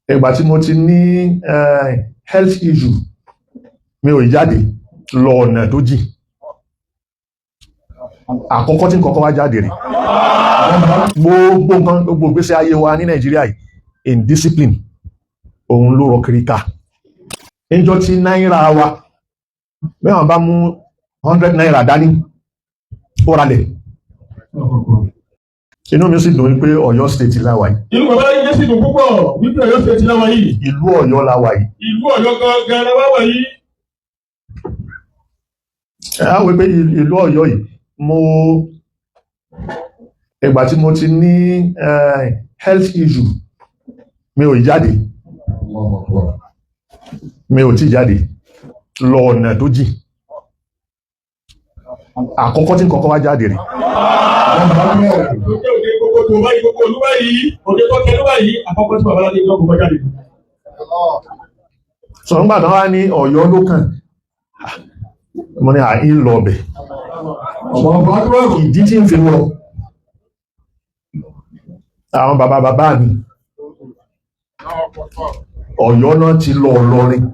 Ìgbà tí mo ti ní health issue, mi ò jáde lọ ọ̀nà tó jìn. Àkọ́kọ́ tí kọ́kọ́ wá jáde rẹ̀, gbogbo nǹkan, gbogbo ìgbésí ayé wa ní Nàìjíríà yìí, indiscipline òun ló rọ kiri ká. Níjọ́ tí náírà wa mẹ́wàá bá mú ₦100 dání, ó ralẹ̀. Inú mi sì dùn wípé Ọ̀yọ́ State la wà yìí. Inú bàbá yìí sì dùn púpọ̀ wípé Ọ̀yọ́ State la wà yìí. Ìlú Ọ̀yọ́ la wà yìí. Ìlú Ọ̀yọ́ gangan la wá wà yìí. Ẹ á wí pé ìlú Ọ̀yọ́ yìí, mo ìgbà tí mo ti ní health issue, mi ò jáde, mi ò tí jáde lọ ọ̀nà tó jìn. Àkọ́kọ́ tí kọ́kọ́ wá jáde rẹ̀. Òde òde gbogbo tó báyìí, gbogbo olú báyìí, òde tó kẹlú báyìí, àkọ́kọ́ tí bàbá láti gbọ́ kọ́kọ́ jáde. Sọ nígbà tó wá ní Ọ̀yọ́ ló kàn, mo ní à ń lọ ọbẹ̀. Ìdí tí ń fi lọ, àwọn bàbá bàbá mi, Ọ̀yọ́ náà ti lọ Ìlọrin.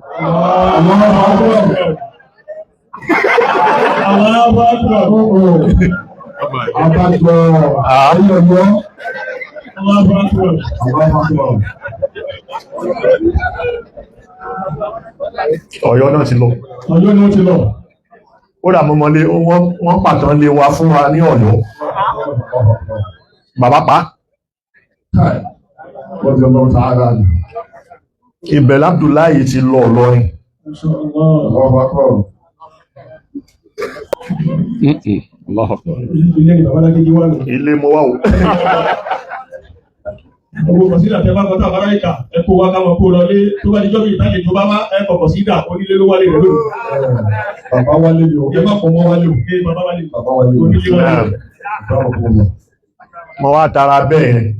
Allahu Akbar. Abájọ ayọ̀yọ́. Allahu Akbar. Ọ̀yọ́ náà ti lọ. Ọ̀yọ́ ni ó ti lọ. Ó rà mọ́mọ́lé, wọ́n pàtàn lé wa fún wa ní Ọ̀yọ́. Bàbá pa. Ibẹ̀ l'Abdullahi ti lọ Ìlọrin. Ilé ni bàbá lágége wà lọ. Ilé mo wá o. Gbogbo kọ̀sídà tẹ bá kọjá àbára ìkà, ẹ kó wa káwọn kó lọ lé tó bá di jọ́bì ìtàlẹ̀ tó bá wá ẹ kọ̀ kọ̀sídà onílé ló wálé rẹ̀ lónìí. Bàbá wálé ni o, ẹ má kọ́ mọ́ wálé o. Ẹ bàbá wálé. Bàbá wálé o. Onílé wálé. Mo wá tara bẹ́ẹ̀,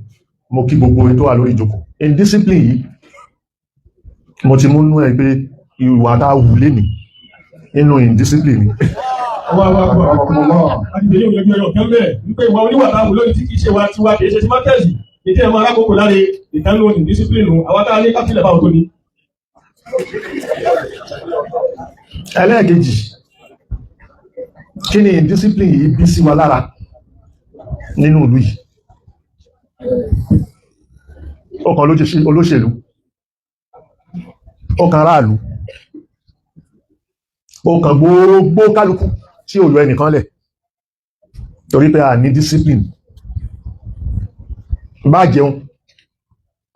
mo kí gbogbo ètò wà lórí ìjókòó. Indiscipline yìí, mo ti mú nú ẹ pé ìwà tá a wù lénìí nínú indiscipline ni. Allahu Akbar. Àti tèyí ò lè gbé ọyọ̀ kẹ́mbẹ̀ wípé ìwà oníwà táwọn lónìí tí kìí ṣe wa tiwa, kìí ṣe ti mákẹ́sì ìtẹ́ ẹ̀mọ́ alákòókò láre ìkánú ní discipline àwọn tá a ní káfílẹ̀ báwọn tó ní. Ẹlẹ́ẹ̀kejì, kí ni indiscipline yìí bí sí wa lára nínú ìlú yìí? Ó kan olóṣèlú, ó kan aráàlú, ó kan gbogbo kálukú tí ò yọ ẹnìkan lẹ̀, torí pé a ní discipline. Bá jẹun,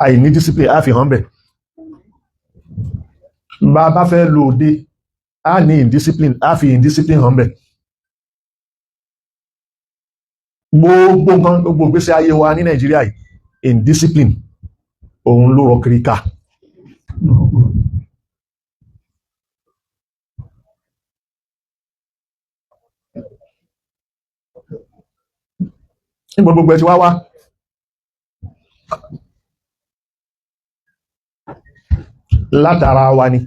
àìní discipline á fi hàn bẹ̀. Bá bá fẹ́ lò òde, a ní indiscipline, á fi indiscipline hàn bẹ̀. Gbogbo nǹkan, gbogbo ìgbésí ayé wa ní Nàìjíríà yìí, indiscipline òun ló rọ kiri ká. Ní gbogbo ẹ̀ tí wá wá látara wa ni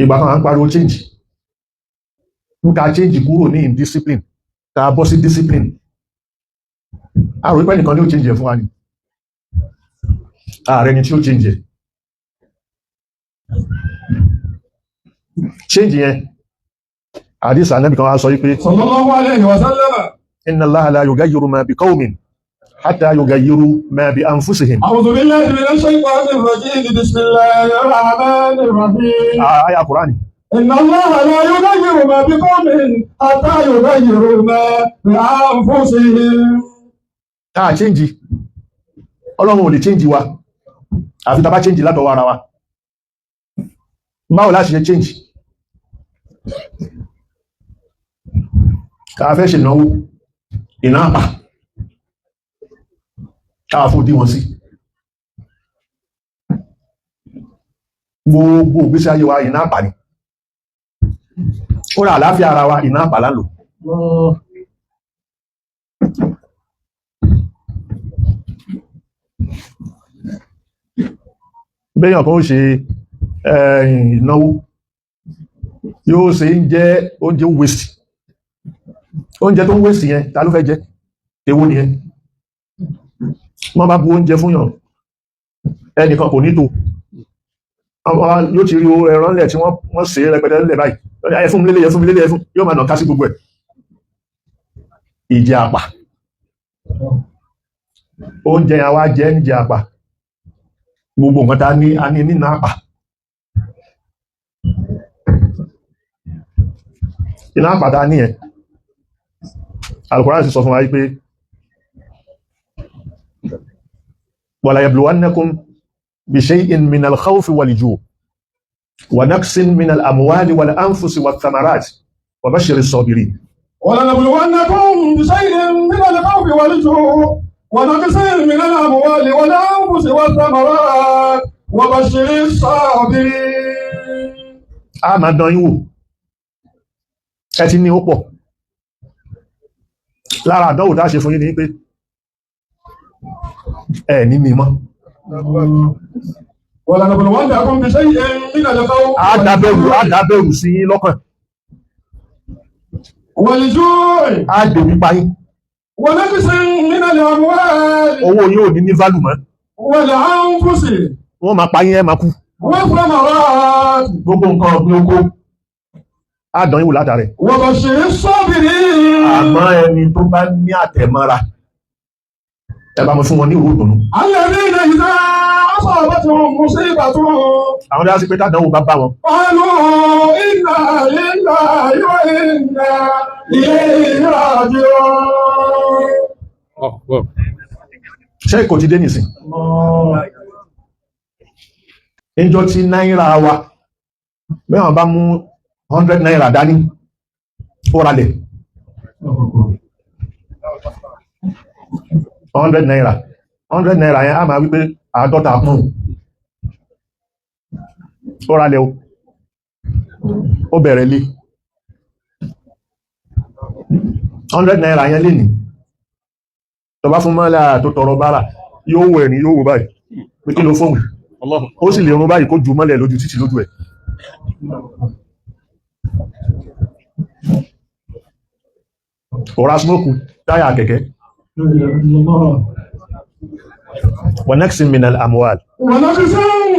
ìgbà kan à ń pariwo change, ń ká change kúrò ní indiscipline, ká bọ́ sí discipline. A rò pé nìkan ní ó change ẹ̀ fún wa ni, ààrẹ ni tí ó change ẹ̀. Change yẹn, àdísà Ànábì kan wá sọ wípé Sallallahu alayhi wa sallam. Inna Allaha la yughayyiru ma bi qawmin hatta yughayyiru ma bi anfusihim. A'udhu billahi minash shaytanir rajim. Bismillahir rahmanir rahim. Àyà Kùránì. Inna Allaha la yughayyiru ma bi qawmin hatta yughayyiru ma bi anfusihim. Ah, change, Ọlọ́run ò lè change wa àfi tá bá change látọwọ́ ara wa. Báwo láti ṣe change? Ká fẹ́ ṣe ìnáwó, ìná àpà káà fún díwọ̀n sí gbogbo ìgbésí ayé wa, ìná àpà ni ó rà. Àláfíà ara wa, ìná àpà lálò. Béèyàn kan ó ṣe ìnáwó, yóò ṣe ń jẹ́ oúnjẹ waste. Oúnjẹ tó ń waste yẹn, ta ló fẹ́ jẹ? Èwo nìyẹn? Wọ́n bá bu oúnjẹ fún yàn, Ẹnìkan kò ní tó. Yóò ti rí ẹran lẹ̀ tí wọ́n sè é rẹpẹtẹ lẹ̀ báyìí. Ẹ fún mi lélẹ̀, ẹ fún mi lélẹ̀, ẹ fún, yóò máa nà ká sí gbogbo ẹ̀. Ìjẹ àpà. Oúnjẹ àwa jẹ ń jẹ àpà. Gbogbo nǹkan tá ní a ní nínú àpà. Iná àpà tá ní ẹ̀. Al-Qur'an sì sọ fún wa wípé wala yabluwannakum bi shay'in minal khawfi wal ju' wa naqsin minal amwali wal anfusi wath thamarat wa bashiris sabirin. ولنبلونكم بشيء من الخوف والجوع ونقص من الأموال والأنفس والثمرات وبشر الصابرين. A máa dán yín wò. Ẹ ti ní ó pọ̀. Lára àdánwò tá a ṣe fún yín ni pé ẹ ní mi mọ́. ولنبلونكم بشيء من الخوف Á dábẹ̀rù sí yín lọ́kàn. والجوع Á dèbí pa yín. ونقص من الأموال Owó yín ò ní ní value mọ́. والأنفس Wọ́n máa pa yín, ẹ máa kú. والثمرات Gbogbo nǹkan ọ̀gbìn oko. Á dán yín wò látàrẹ. وبشر الصابرين. Àmọ́ ẹni tó bá ní àtẹ̀mọ́ra, ẹ bá mi fún wọn ní ìró ìdùnnú. الذين إذا أصابتهم مصيبة Àwọn dá sí pé tádánwò bá bá wọn. قالوا إنا لله وإنا إليه راجعون. Ṣé kò ti dé nìsín? Níjọ́ tí náírà wa, mẹ́wàá bá mú 100 náírà dání, ó ralẹ̀. 100 náírà. 100 náírà yẹn á máa wípé 50 pọ́ùn. Ó ralẹ̀ o. Ó bẹ̀rẹ̀ lé. 100 náírà yẹn lè ní. Tó bá fún mọ́lá tó tọrọ bára, yóò wẹ̀ ní yóò wò báyìí. Pé kí ló fóun? Ó sì lè rún báyìí kó jù mọ́lẹ̀ lójú títì lójú ẹ̀. Ọ̀rá smókù táyà kẹ̀kẹ́. Wa naqsin minal amwal. ونقص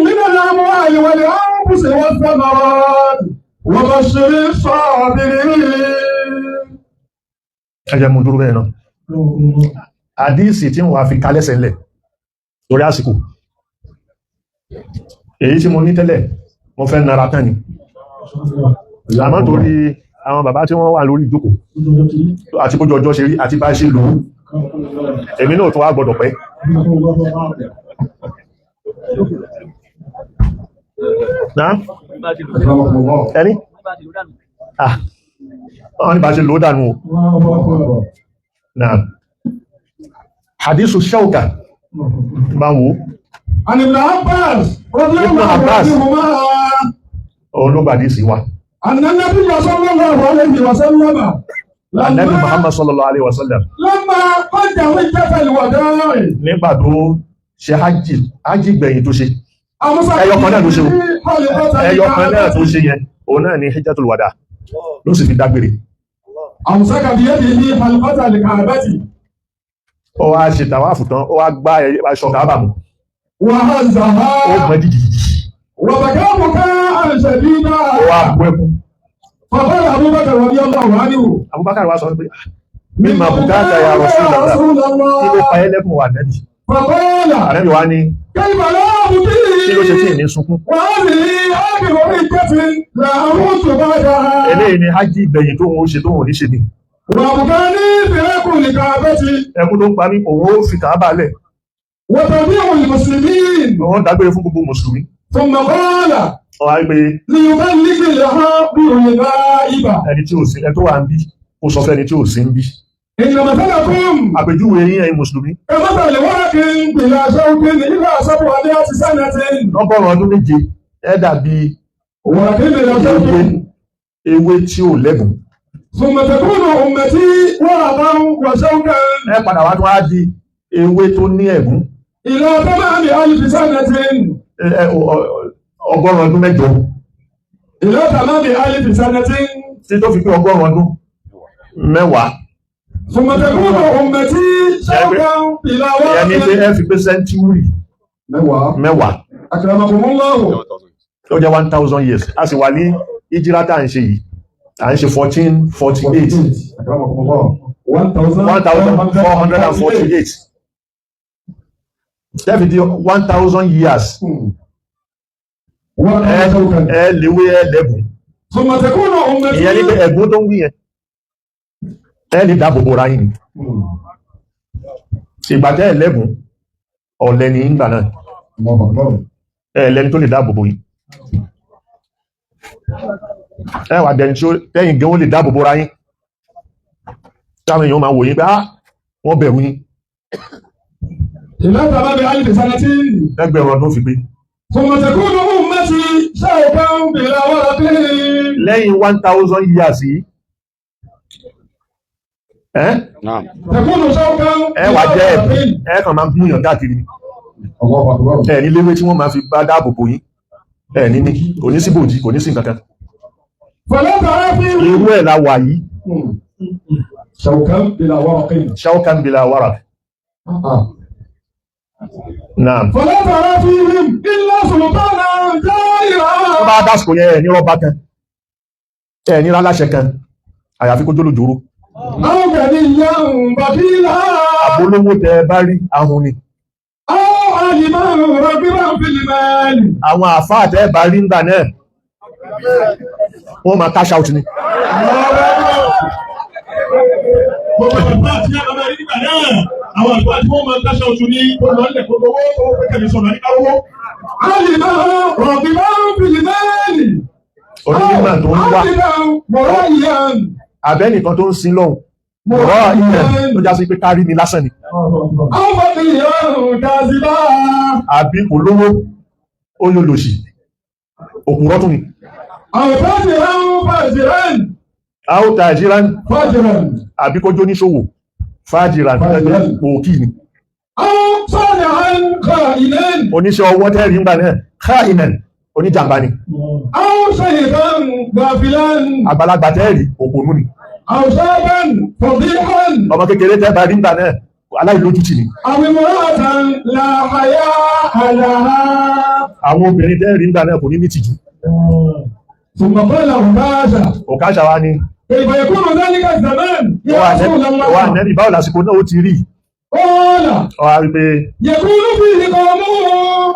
من الأموال والأنفس والثمرات وبشر الصابرين. Ẹ jẹ́ mú dúró bẹ́ẹ̀ náà. Àdíìsì tí wọ́n fi kalẹ́sẹ̀ ńlẹ̀ lórí àsìkò. Èyí tí mo ní tẹ́lẹ̀, mo fẹ́ nara tán ni. Àmọ́ torí àwọn bàbá tí wọ́n wà lórí ìjókòó àti bójú ọjọ́ ṣe rí àti bá ṣe lò ó, èmi náà tún wá gbọ́dọ̀ pẹ́. Náà? Ẹni? Ah, wọ́n ní bá ṣe lò ó dànù o. Náà. Hadithu Shauka, bá wo, عن ابن عباس رضي Ibn الله Abbas. عنهما òun ló gbàdí sí wa. أن النبي صلى الله عليه وسلم Ànábì لما Muhammad sallallahu alaihi wasallam لما قد حجة الوداع nígbà tó ṣe hajji, hajji gbẹ̀yìn tó ṣe, أمسك Ẹyọ kan náà ló ṣe o. حلقة ẹyọ kan náà tó الكعبة ṣe yẹn, òun náà ni hijjatul wada ló sì fi dágbére. أمسك بيده حلقة الكعبة Ó wá ṣe tàwáàfù tán, ó wá gbá aṣọ Kàábà mú, ó وهزها gbọ́n jìjìjì, وبكى بكاء شديدا. ó wá bú ẹkún. فقال أبو بكر رضي الله عنه Abubakar wá sọ pé, mímọ̀ bùkátà ya Rasulullah, رسول kí ló الله. pa ẹ́ lẹ́kùn wà nẹ́bì? فقال Ànábì wá ní, كيف لا kí ló ṣe tí ì أبكي ní sunkún? وهذه آخر حجة لا أموت بعدها Eléyìí ni hajji ìgbẹ̀yìn tóun ó ṣe tóun ò ní ṣe ni. وأبكاني فراق الكعبة Ẹkún tó ń pa mí, òun ó fi Kàábà lẹ̀, وتبيع المسلمين. òun dágbére fún gbogbo Mùsùlùmí. ثم قال Ó wá pé ليبلغ الحاضر الغائب ẹni tí ò sí, ẹni tó wà ń bí, kó sọ fẹ́ni tí ò sí ń bí. إن مثلكم Àpèjúwe yín ẹ̀yin Mùsùlùmí, كمثل ورق بلا شوك إلى 700 سنة. lọ́gọ́rùn-ún ọdún méje, ẹ dàbí ورق بلا شوك. ewé tí ò lẹ́gùn. ثم تكون أمتي ورقا وشوكا Ẹ padà wá tó wá di ewé tó ní ẹ̀gún. إلى 8000 سنة. 800 ọdún. إلى 8000 سنة. Tí tó fi pé 90. ثم تكون أمتي شوكا بلا Ìyẹn ni pé ورق ẹ fi pé sẹ́ńtúrì Mẹ́wàá. Mẹ́wàá. Akramakumullahu. Ó jẹ́ 1,000 years. A sì wà ní ìjírá tá à ń ṣe yìí, à ń ṣe 1448. Akramakumullahu. 1,000. 1448 tẹ́fì di 1,000 years. Wọ́n Ẹ léwé, ẹ lẹ́bùn. ثم تكون أمتي Ìyẹn ní pé ẹ̀gún tó ń wí yẹn, ẹ lè dáàbò bora yín ni. Ìgbà tẹ́ ẹ lẹ́bùn, ọ̀lẹ ní ìgbà náà. Allahu Akbar. Ẹ lẹ́ni tó lè dáàbò bò yín, ẹ wà dẹni tí ó tẹ́yìn gan ó lè dáàbò bora yín, táwọn èèyàn máa wò yín pé á wọ́n bẹ̀rù yín. إلى تمام 1000 سنة. Lẹ́gbẹ̀rún ọdún fi pé. ثم تكون أمتي شوكا بلا ورق. Lẹ́yìn 1,000 years yìí ẹ́ تكون شوكا ẹ wà بلا jẹ́ ورق. ẹ̀bùn, ẹ kàn máa gúnyàn káàkiri ni. الله أكبر. Ẹ ní léwé tí wọ́n máa fi bá dáàbò bò yín, ẹ ní kò ní sí bòjì, kò ní sí nǹkan kan. فلا ترى فيه Irú ẹ̀ la wà yìí. شوكا بلا ورق. Shaukan bila warak. آه. Naam. فلا ترى فيهم إلا سلطانا جائرا. Tó bá dásìkò yẹn, ẹ ní rọ́bà kan, ẹ ní ráláṣẹ kan, àyàfi kó jólójóró. أو غنيا بخيلا. Àbólówó tẹ ẹ bá rí, ahun ni. أو عالما راغبا في المال. Àwọn àfáà tẹ ẹ bá rí ńgbà náà, wọ́n máa cash out ni. Gbogbo àgbà tí a máa rí nígbà náà, àwọn àgbà tí wọ́n máa ń dáṣọ oṣù ní kó lọ nílẹ̀ kó lówó, owó pé kẹ̀mí sọ̀rọ̀ nípa owó. عالما راغبا في المال. Onímọ̀ tó ń wá عالما مرائيا. abẹ́nìkan tó ń sin lọ́hùn mọ̀rọ̀ ilẹ̀ tó já sí pé kárí mi lásán ni. أو فقيرا كاذبا. Àbí kò lówó, ó yóò lòṣì, òpùrọ́ tún ni. أو تاجرا فاجرا. Àótà àjíra فاجرا. àbí kójó níṣòwò fájìrà Fájìrà. òkì ni. أو صانعا خائنا. Oníṣẹ́ ọwọ́ tẹ́rì ń gbà náà, káìnàn, oníjàmbá ni. أو شيخا غافلا. Àgbàlagbà tẹ́rì, òpònú ni. أو شابا فضيحا. Ọmọ kékeré tẹ́bà rí ń gbà náà, aláìlójútì ni. أو امرأة لا حياء لها. Àwọn obìnrin tẹ́rì ń gbà náà kò ní ní tìjú. ثم قال عكاشة: Òkáṣà wa ni كيف يكون ذلك الزمان يا رسول wà الله؟ nẹ́bí, báwo lásìkò náà ó ti rí? قال: Ọwá wípé يكون فيه قوم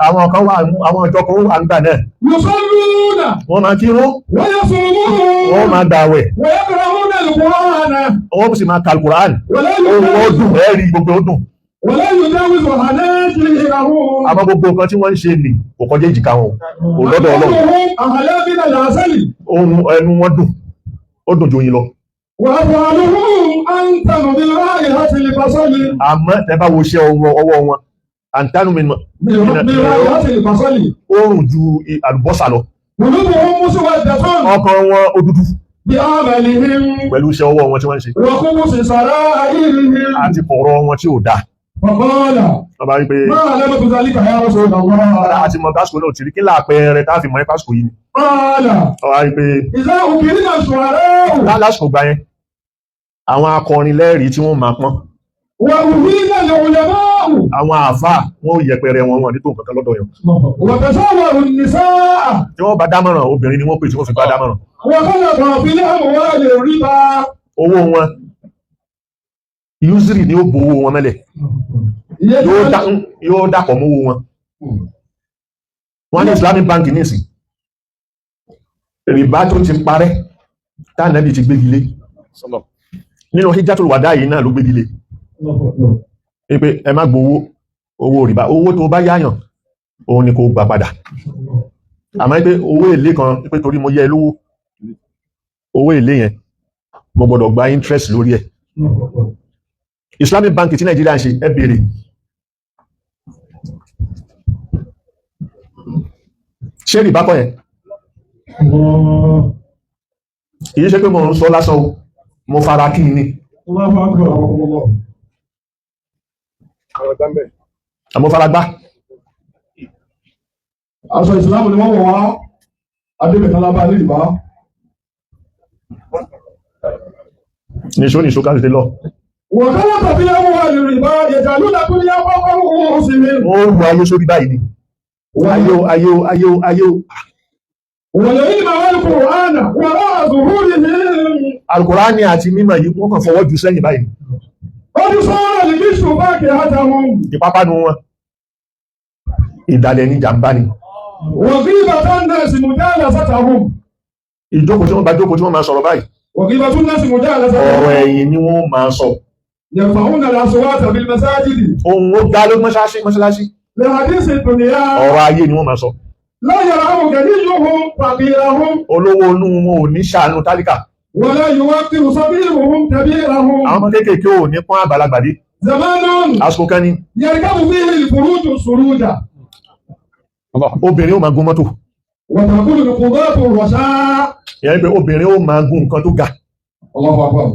àwọn kan wà, àwọn ọjọ́ kan wà ń gbà náà, يصلون wọ́n máa kírun, wọ́n ويصومون máa gbààwẹ̀, ويقرؤون القرآن wọ́n sì máa ka Al-Qur'an. ولا Ó يجاوز dùn, ẹ́rí gbogbo ó dùn. ولا يجاوز حناجرهم. Àmọ́ gbogbo nǹkan tí wọ́n ń ṣe nì kò kọjá èjìká wọn, kò lọ́dọ̀ Ọlọ́run. وقولهم أحلى من العسل. Ohun ẹnu wọn dùn, ó dùn ju oyin lọ. وأفعالهم أنتم بالرائحة البصل. Àmọ́ tẹ bá wo iṣẹ́ ọwọ́ wọn, àǹtánù mi بالرائحة البصل. ó rùn ju àlùbọ́sà lọ. قلوبهم مسودة Ọkàn wọn ó dúdú بعملهم pẹ̀lú iṣẹ́ ọwọ́ wọn tí wọ́n ń ṣe وخبث سرائرهم. àti kọ̀rọ̀ wọn tí ò dáa. فقال: Wọ́n bá rí pé ما علامة ذلك يا رسول الله؟ àti mọ pásítọ̀ náà ti rí kí láàpẹẹrẹ tá a fi mọ̀ ẹ́ pásítọ̀ yìí ni. قال: Wọ́n bá rí pé إذا أكرم الشعراء lásìkò gbà yẹn, àwọn akọrin lẹ́rìí tí wọ́n máa pọ́n. وأهين العلماء Àwọn àáfàá wọn ò yẹpẹrẹ wọn, wọn ní tó nǹkan kan lọ́dọ̀ yẹn. وتشاور النساء Tí wọ́n bá dámọ̀ràn, obìnrin ni wọ́n pè tí wọ́n fi bá dámọ̀ràn. وخلق في الأموال الربا. Owó wọn, usury ni ó bo owó wọn mẹ́lẹ̀, yóò dàpọ̀ mọ́ owó wọn. Wọ́n ní Islamic Bank nísìn, rìbá tó ti parẹ́ tánàbí ti gbégilé nínú Hijjatul Wada yìí náà ló gbégilé pé ẹ má gbowó owó rìbá. Owó tó bá yáyàn, òun ni kò gbà padà. Àmọ́ pé owó èlé kan, pé torí mo yẹ ẹ lówó, owó èlé yẹn mo gbọ́dọ̀ gba interest lórí ẹ̀. Islamic Bank tí Nàìjíríà ń ṣe, ẹ béèrè ṣé rìbá kọ́ yẹn? Kìí ṣe pé mo ń sọ lásán o, mo fara kí ni. Àmọ́ fara gbá. Aṣọ ìsìlámù ni wọ́n wọ̀ wá, adébẹ̀tán lábá ní ìbá. Nìṣó nìṣó ká tètè lọ. وغلط في أموال الربا يجعلون الدنيا فوق رؤوسهم. Wọ́n rú ayé sórí báyìí ni. Ayé o, ayé o, ayé o, ayé o. والعلم والقرآن وراء ظهورهم. Alukùránì àti mímọ̀ yìí wọ́n kàn fọwọ́ jù sẹ́yìn báyìí. قد صار الغش فاكهتهم. Ìpápánu wọn, ìdàlẹ̀ ní jàmbá ni. وغيبة الناس مجالستهم. Ìjókòó tí wọ́n bá jókòó tí wọ́n máa sọ̀rọ̀ báyìí, وغيبة الناس ọ̀rọ̀ مجالستهم. ẹ̀yìn ni wọ́n máa sọ. يرفعون الأصوات في المساجد Ohun ó ga ló mọ́ṣáláṣí mọ́ṣáláṣí, لحديث الدنيا. ọ̀rọ̀ ayé ni wọ́n máa sọ. لا يرحم غنيهم فقيرهم. Olówó inú wọn ò ní ṣàánú tálíkà. ولا يوقر صغيرهم كبيرهم. Àwọn ọmọ kéékèèké ò ní pọ́n àgbàlagbà dé. زمان Àsìkò kan ní يركب فيه الفروج السروج. Obìnrin ó máa gun mọ́tò. وتأكل القضاة الرشاء. Ìyẹn pé obìnrin ó máa gun nǹkan tó ga. الله أكبر.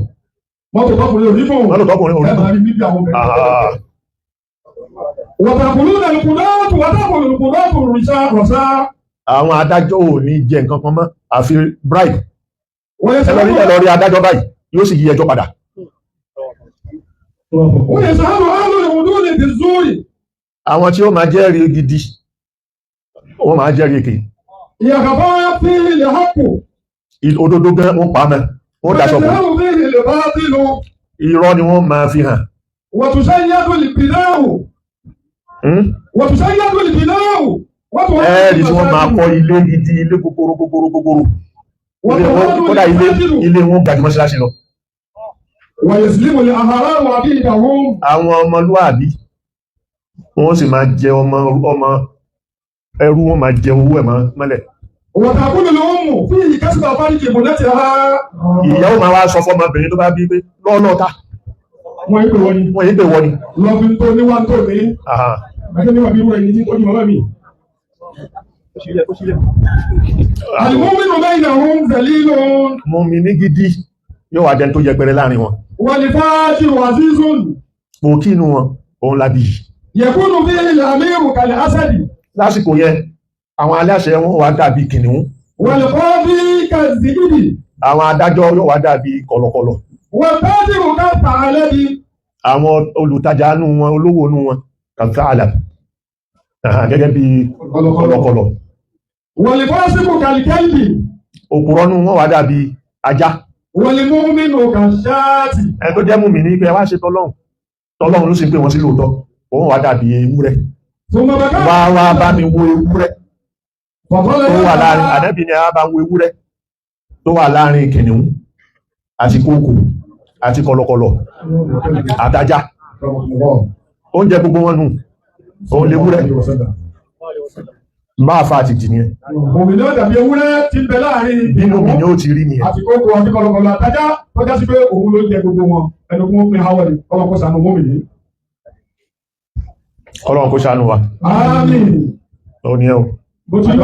Mọ́tò tọkùnrin ò ní fún Mọ́tò tọkùnrin ò ní ẹ fún. máa rí níbi àwọn obìnrin. Ah. وتأكلون القضاة وتأكل القضاة الرشاء رشاء. Àwọn adájọ́ ò ní jẹ nǹkan kan mọ́ àfi bribe. Ẹ lọ rí adájọ́ báyìí, yóò sì yí ẹjọ́ padà. ويسهل أهل العدول بالزور. Àwọn tí ó máa jẹ́rìí gidi, wọ́n máa jẹ́rìí èké. يخفى فيه الحق. Òdodo gan wọ́n pa á mọ́, wọ́n daṣọ bò. ويظهر فيه الباطل. Irọ́ ni wọ́n máa fi hàn. وتشيد البناء. وتشيد البناء. Ẹ̀ẹ́dì tí wọ́n máa kọ́ ilé gidi, ilé gogoro gogoro gogoro. Ilé wọn, kódà ilé wọn ga jù mọ́ṣáláṣí lọ. ويسلم الأحرار عبيدهم. Àwọn ọmọlúwàbí wọ́n sì máa jẹ ọmọ ọmọ ẹrú, wọ́n máa jẹ owó ẹ̀ mọ́lẹ̀. وتأكل الأم فيه كسب فرج ابنتها. Ìyá ó máa wá sọ fọmọbìnrin tó bá bí pé lọ́ọ̀lọ́ta. Wọ́n yí pé wọ́n ni. Wọ́n yé pé wọ́n ni. Lọ́fi tó níwá tó ní. Aha. Àti níwà bí wọ́n ẹni tí ń tọ́jú màmá mi. المؤمن بينهم ذليل. Mùmínì gidi yóò wá jẹun tó yẹpẹrẹ láàrin wọn. والفاجر عزيز. Pòkí inú wọn òun lábí yìí. يكون فيه الأمير كالأسد. Lásìkò yẹn, àwọn aláṣẹ wọn wá dàbí kìnìún. والقاضي كالذئب. Àwọn adájọ́ yóò wá dàbí kọ̀lọ̀kọ̀lọ̀. والتاجر كالثعلب. Àwọn olùtajà inú wọn, olówó inú wọn, kàtàlà, gẹ́gẹ́ bí kọ̀lọ̀kọ̀lọ̀. والفاسق كالكلب. Òpùrọ́ inú wọn wá dàbí ajá. والمؤمن كالشاة. Ẹni tó jẹ́ mùmínì pé ẹ wá ṣe tọlọ́hun, tọlọ́hun ló sì ń pè wọ́n sí lóòótọ́, òun wá dàbí ewúrẹ́. ثم بكى. Wá wá bá mi wo ewúrẹ́ فقال tó wà láàrin, ànábì ni a bá ń wo ewúrẹ́ tó wà láàrin kìnìún àti kókò àti kọ̀lọ̀kọ̀lọ̀ àtajá. Oúnjẹ gbogbo wọn nù, òun léwúrẹ́ máa fa àti jì nìyẹn. Òmìnira dàbí ewúrẹ́ tí ń bẹ láàrin Nínú mi ni ó ti rí nìyẹn. Àti kókó àti kọ̀lọ̀kọ̀lọ̀ àtajá tó já sí pé òun ló ń jẹ gbogbo wọn, ẹnu kún ó pin háwọ̀ ni ọlọ́kọ̀ sànù mọ́mìnì. Ọlọ́run kó ṣàánú wa. Àmín. Ó ní ẹ o. Bó ti rí.